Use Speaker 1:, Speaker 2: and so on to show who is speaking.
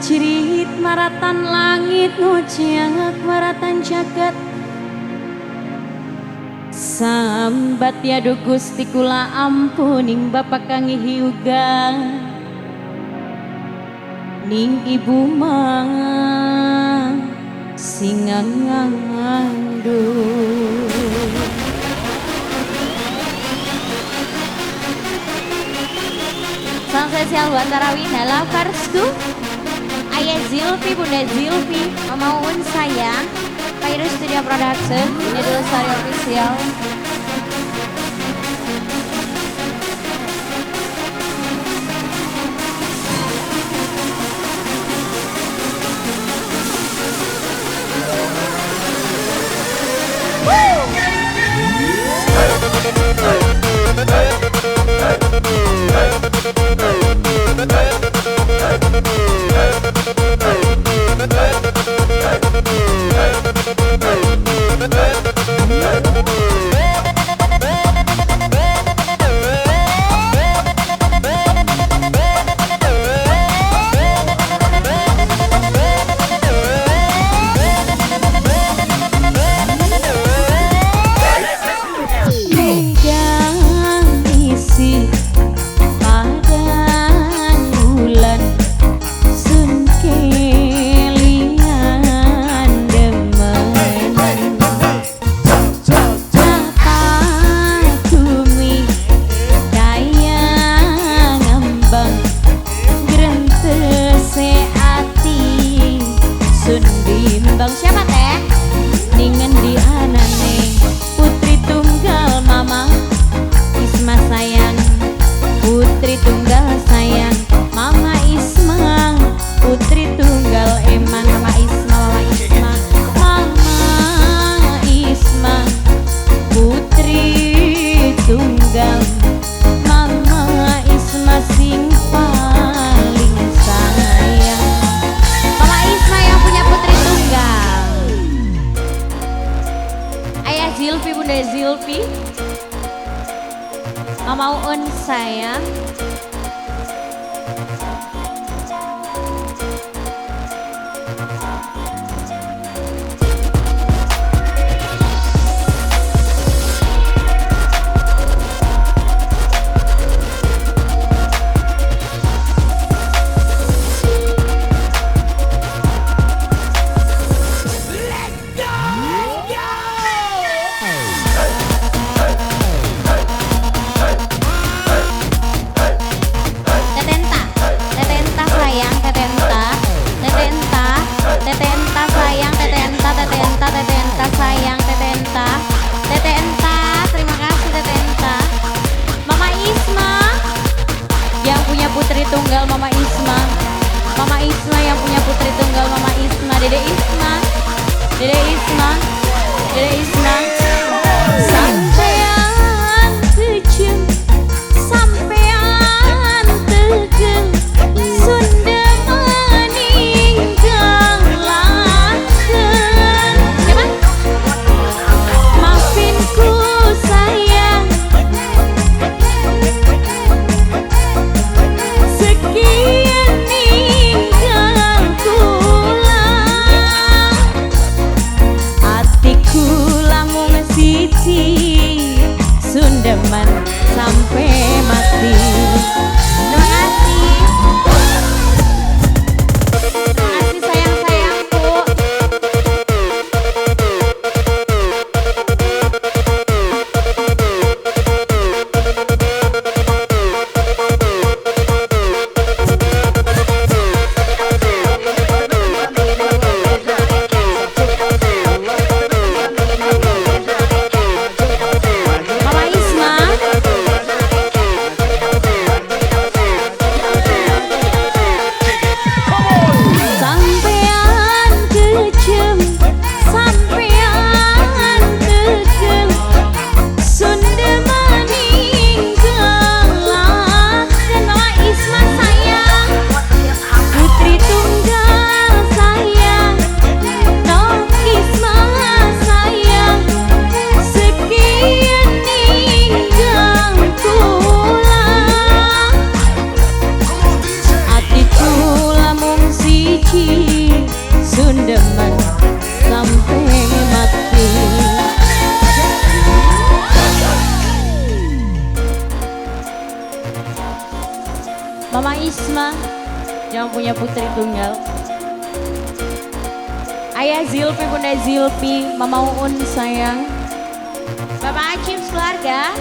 Speaker 1: Jerit maratan langit ngocek maratan jagat. Sambat ya duh Gusti kula ampuning bapak kang hiuga ning ibu mah sing ngandung.
Speaker 2: Salam spesial buat Tarawih Lavarsku, Ayah Zilvi, Bunda Zilvi, Mama Uun sayang, Kairu Studio Production, ini dulu Sari Official. Siapa teh?
Speaker 1: Ningen di anane putri tunggal mama Isma sayang, putri tunggal sayang mama Isma, putri tunggal eman mama Isma, mama Isma, mama Isma, putri tunggal mama Isma sing paling sayang.
Speaker 2: Mama Isma yang punya putri tunggal. Ayah Zilvi, Bunda Zilvi, Mama Uun sayang. Tetenta sayang, tetenta, tetenta, tetenta sayang, tetenta, tetenta, terima kasih tetenta.
Speaker 1: Mama Isma yang punya putri tunggal Mama Isma, Mama Isma yang punya putri tunggal Mama Isma, Dede Isma, Dede Isma, Dede Isma. Sampean kejem, sampean tegel, Sunda. Sundeman sampai mati.
Speaker 2: Terima kasih. Terima kasih sayang-sayangku.
Speaker 1: Mama Isma yang punya putri tunggal. Ayah Zilpi, Bunda Zilpi, Mama Uun sayang.
Speaker 2: Bapak Acim keluarga.